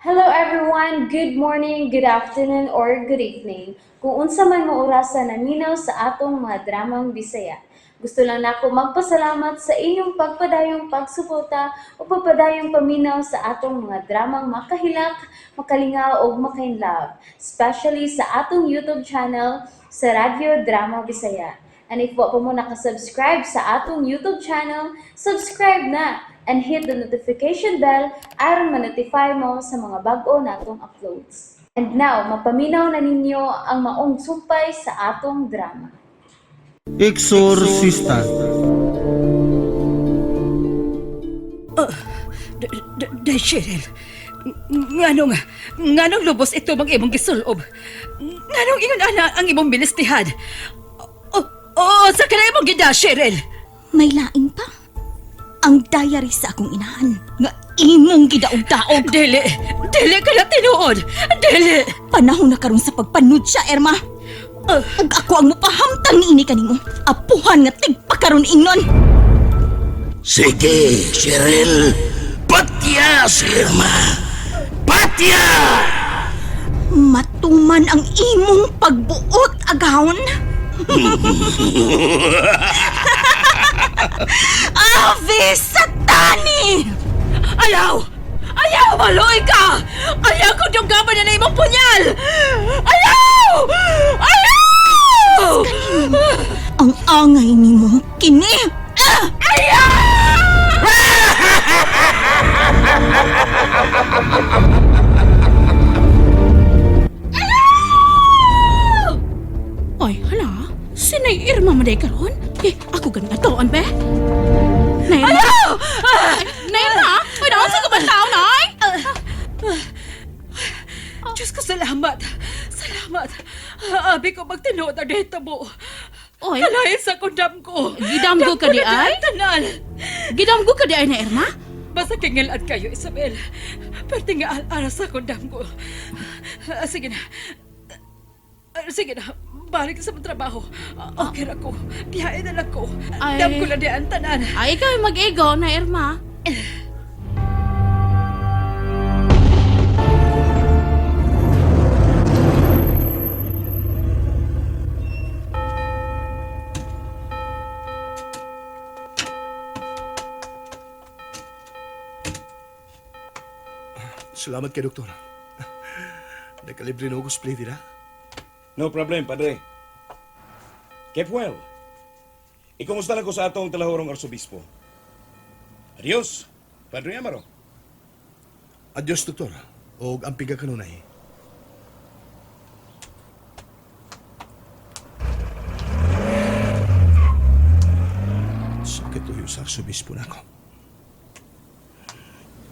Hello everyone! Good morning, good afternoon, or good evening. Kung unsa man mo orasa naminaw sa atong mga dramang Bisaya. Gusto lang nako magpasalamat sa inyong pagpadayong pagsuporta o pagpadayong paminaw sa atong mga dramang makahilak, makalingaw ug makainlove, especially sa atong YouTube channel sa Radyo Drama Bisaya. And if wa pa mo nakasubscribe sa atong YouTube channel, subscribe na and hit the notification bell aron ma-notify mo sa mga bag-o natong uploads. And now, mapaminaw na ninyo ang maong sumpay sa atong drama. Exorcista. Day, Cheryl. Nganong, nganong lubos ito bang imong gisulob? Nganong ingon ana ang imong bilistihad? Oh, oh, sa kanay imong gida, Cheryl! May lain pa. Ang diary sa akong inahan nga imong gidaog-daog. Dili, dili ka na tinuod! Dili! Panahon na karon sa pagpanud siya, Erma. Ug ako ang mupahamtang niini kanimo. Apuhan nga tigpakaron ingnon. Sige, Cheryl. Patya, Sirma. Patya! Matuman ang imong pagbuot, agahon. Ave Satani! Ayaw! Ayaw, maloy ka! Ayaw ko dunggaman na na imong punyal! Ayaw! Ayaw! Ang angay nimo kini. Ah! Oy, hala. Sinay Irma man day karon? Eh, ako ganun atoon be. Nay, Irma. Nay, Irma. Oy, naon sa ka tao, nay? Diyos ko, salamat! Salamat! Abi ko magtinuod ang dito mo. Oy, Kalahin sa kundam ko. Gidamgo ka di ay? Tanan. Gidamgo ka di ay na Irma? Basta kingilan kayo, Isabel. Pwede nga al-ara sa kundam ko. Ah, sige na. Ah, sige na. Balik sa mong trabaho. Ah, okay ra ko. Biyahe na lang ko. Ay. Dam ko na di ang tanan. Ay, ikaw ay mag-ego na Irma. Salamat kay doktor. Nakalibre na ako sa plate, ha? No problem, padre. Keep well. Ikumusta lang ko sa atong talahurong arsobispo. Adios, Padre Amaro. Adios, doktor. O ang piga kanunay. Sakit uyo sa arsobispo na ako.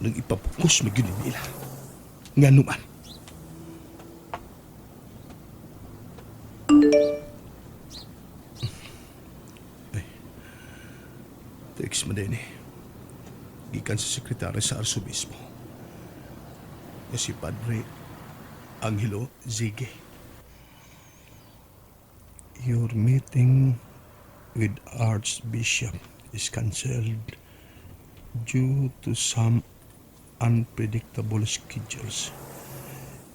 Nang ipapukus may yun nila. Nga numan. Ay, text mo din eh. Gikan sa sekretaryo sa arsobispo. Nga si Padre Angelo Zige. Your meeting with Archbishop is cancelled due to some unpredictable schedules.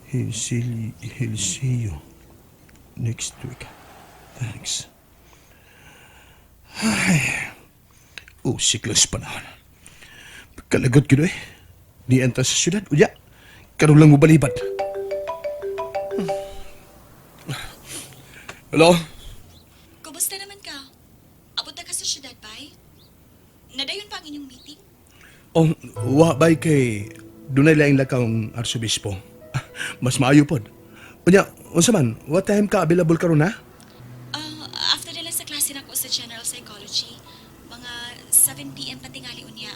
He'll see you next week. Thanks. Ay, usik lang sa panahon. Kalagot ko eh. Di anta sa syudad. Uya, karon lang mo balibad. Hello? Kumusta naman ka? Abot na ka sa syudad, bay? Nadayon pa ang inyong meeting? Oh, wa bay kay dunay laing lakang arsobispo. Mas maayo pod. Unya, unsa man, what time ka available karon ha? Ah, after na lang sa klase nako sa General Psychology, mga 7 p.m. patingali unya.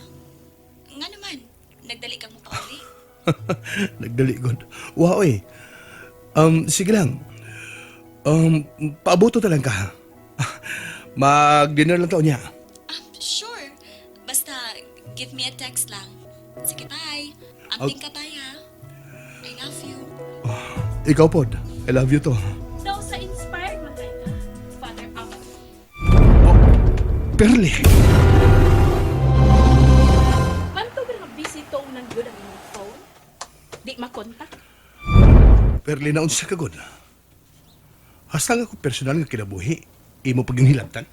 Nga naman, nagdali kang mo pauli. Nagdali god. Wa oy. Sige lang. Paabuto ta lang ka. Ha? Mag-dinner lang ta unya. Ah, sure. Basta, give me a text lang. Sige, bye. Amping ka, bye, ha? I love you. Ikaw pod. I love you to. Daw sa inspired man kay ka, Father Amaro. Oh, Perle. Manto ka nga busy toong nanggod ang imong phone? Di makontak. Perli na unsa ka gud. Hasta nga ko personal nga kinabuhi, imo pag yung hilabtan.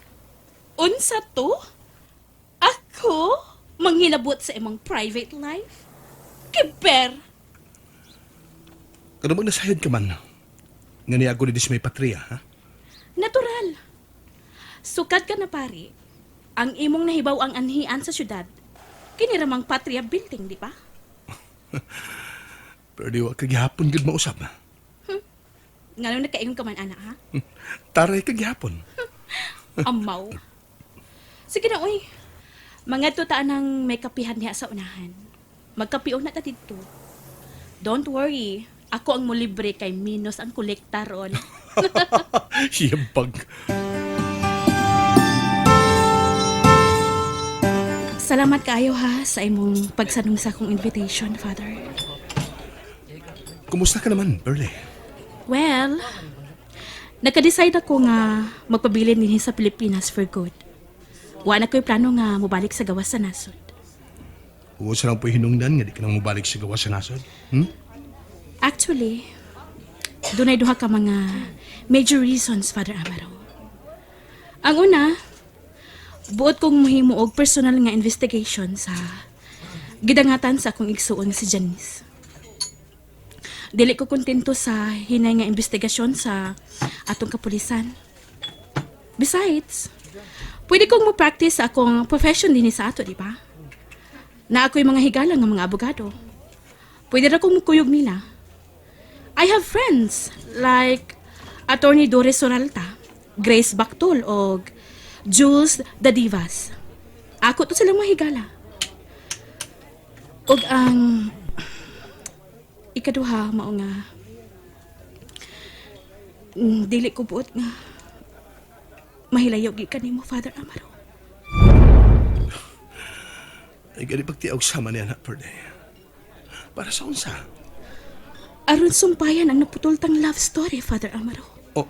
Unsa to? Ako? Manghilabot sa imong private life? Kiber! Kano bang nasayod ka man? Nga niya ako ni may patria, ha? Natural. Sukad ka na pare. Ang imong nahibaw ang anhian sa syudad. Kini ramang Patria Building, di ba? Pero di wa kagihapon gud mausab. Ngano nakaingon ka man ana ha? Taray kagihapon. Amaw. Sige na, uy. Mga tutaan ng may kapihan niya sa unahan. Magkapion na ta didto. Don't worry. Ako ang mulibre kay Minos ang kolekta ron. Siyabag. Salamat kaayo ha sa imong pagsanong sa akong invitation, Father. Kumusta ka naman, Perle? Well, nakadecide ako nga magpabilin dinhi sa Pilipinas for good. Wa na ko'y plano nga mobalik sa gawas sa nasod. Huwag sa lang po hinungdan nga di ka nang mubalik sa gawas sa nasod. Hmm? Actually, dunay duha ka mga major reasons, Father Amaro. Ang una, buot kong muhimo og personal nga investigation sa gidangatan sa akong igsuon nga si Janice. Dili ko kontento sa hinay nga investigasyon sa atong kapulisan. Besides, pwede kong mo-practice sa akong profession dinhi sa ato, di ba? Na ako'y mga higala nga mga abogado. Pwede ra kong mukuyog nila. I have friends like Attorney Doris Soralta, Grace Bactol og Jules The Divas. Ako to silang mahigala. Og ang ikaduha mao nga dili ko buot nga mahilayo gyud kanimo, Father Amaro. Ay, gani pagtiaw sama niya na, Perle. Para sa unsa? Aron sumpayan ang naputol tang love story, Father Amaro. Oh.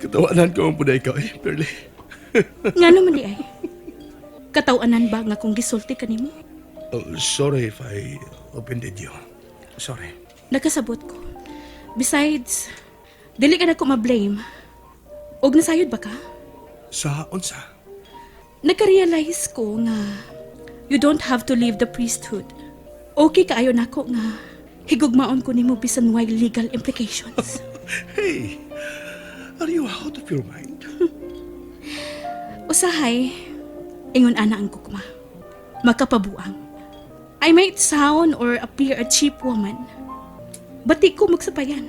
Katawanan ko ang puday ka, eh, Perle. Ngano man di ay? Katawanan ba nga kung gisulti kanimo? Oh, sorry if I offended you. Sorry. Nakasabot ko. Besides, dili ka na ko ma-blame. Og nasayod ba ka? Sa unsa? Nagka-realize ko nga you don't have to leave the priesthood. Okay kaayo nako nga higugmaon ko nimo bisan way legal implications. Hey, are you out of your mind? Usahay, ingon ana ang gugma. Makapabuang. I might sound or appear a cheap woman. But di ko magsapayan.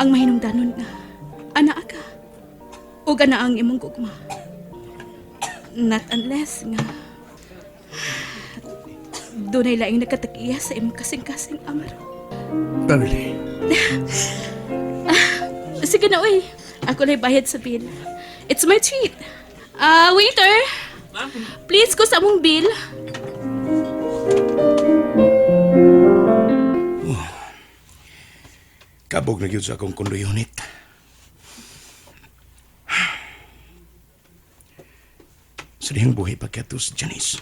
Ang mahinungdanon nga, ana ka. Ug ana ang imong gugma. Not unless nga dunay laing nakatakiya sa imong kasing-kasing, Amaro. Beverly, Sige na, uy. Ako na'y bayad sa bill. It's my treat. Ah, waiter! Please, ko sa among bill. Kabog na gyud sa akong condo unit. Sa dihang buhi pagkato si Janice.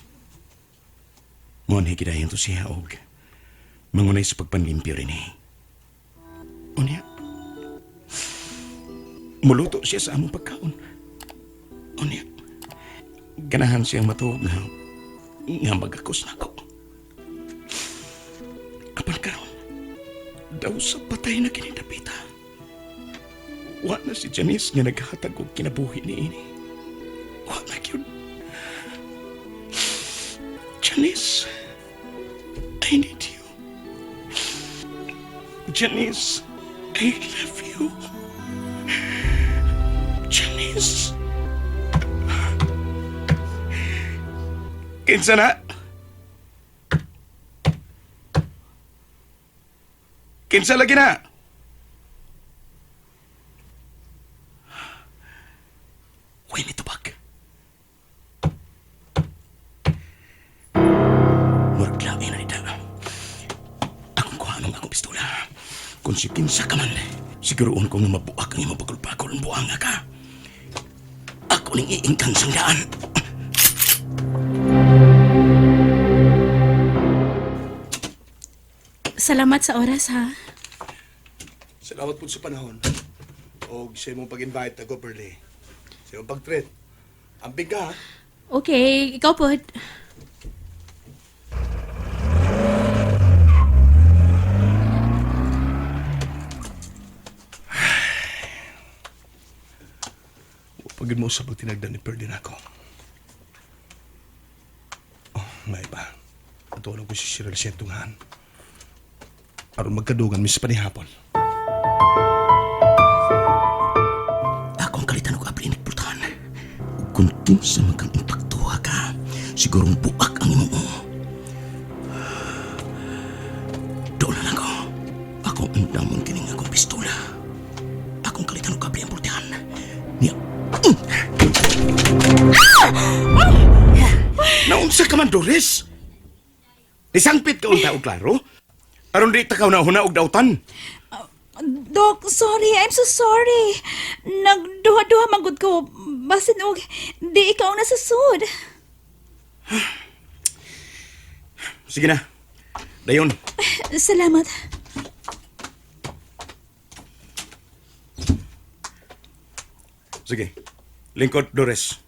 Mo ni gidayon to siya og mangunay sa pagpanlimpyo rin eh. Unya, muluto siya sa among pagkaon. Unya, ganahan siyang matuog nga nga magakos na ko. Apan karon, daw sa patay na kinidapita. Wa na si Janice nga naghatag og kinabuhi ni ini. Wa na gyud. Janice, I need you. Janice, I love you. Janice. Kinsa na? Kinsa lagi na? Uy, nito bag. Murag lain na nida. Akong kuha ang akong pistola. Kung si kinsa ka man, siguroon ko nga mabuak ang imong bagol-bagol ang buanga ka. Ako ning iingkang sangdaan. Salamat sa oras ha. Salamat po sa panahon. O sa imong pag-invite ako, Pearly. Sa imong pag-treat. Amping ka, ha? Okay, ikaw po. Pagod mo sa pagtinagdan ni Pearly na ako. Oh, may pa. Atulong ko si Cheryl sa tunghan. Aron magkadugan, mis panihapon. Akong kalitan og abli pultahan. Ug kung kinsa man kang impaktuha ka, sigurong buak ang imong uo. Doon na lang ako. Ako ang damon kining akong pistola. Akong kalitan og abli ang pultahan. Niya. Naunsa ka man, Doris? Isangpit ka unta og klaro? Aron di ta ka una og dautan. Dok, sorry. I'm so sorry. Nagduha-duha magud ko. Basin og di ikaw nasusud. Sige na. Dayon. Salamat. Sige. Lingkod, Doris.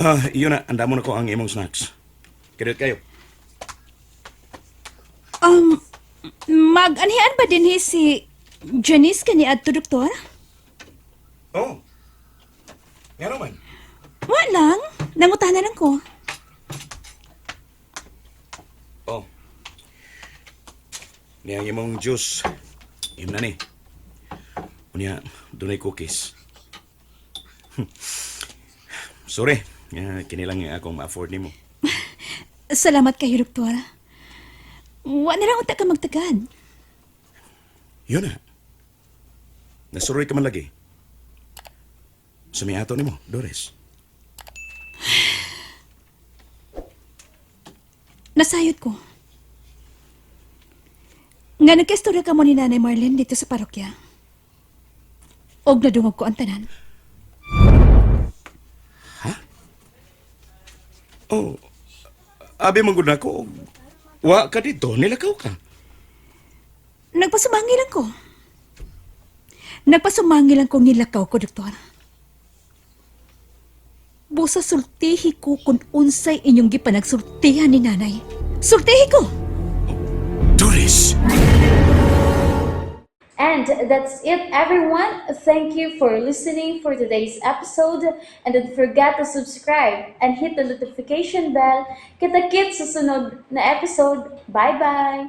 Ah, iyon na. Andamo na ko ang imong snacks. Kadiyot kayo. Mag-anihan ba din si Janice kani adto, doktor? Oh. Nga naman. Wa lang. Nangutana lang ko. Oh. Niyang imong juice. Im na ni. Unya, dunay cookies. Sorry. Kini lang akong ma-afford nimo. Salamat kayo, doktor. Wa na lang unta ka magtagan. Yun na. Nasuroy ka man lagi. Sumiato nimo, Doris. Nasayod ko. Nga nagkaistorya ka mo ni Nanay Marlene dito sa parokya. Og nadungog ko ang tanan. Oh, abi man gud nako. Wa ka dito, nilakaw ka. Nagpasumangil lang ko. Nagpasumangil lang ko nilakaw ko, doktor. Busa sultihi ko kung unsay inyong gipanagsultihan ni nanay. Sultihi ko! Doris! And that's it, everyone. Thank you for listening for today's episode. And don't forget to subscribe and hit the notification bell. Kita-kits sa sunod na episode. Bye-bye!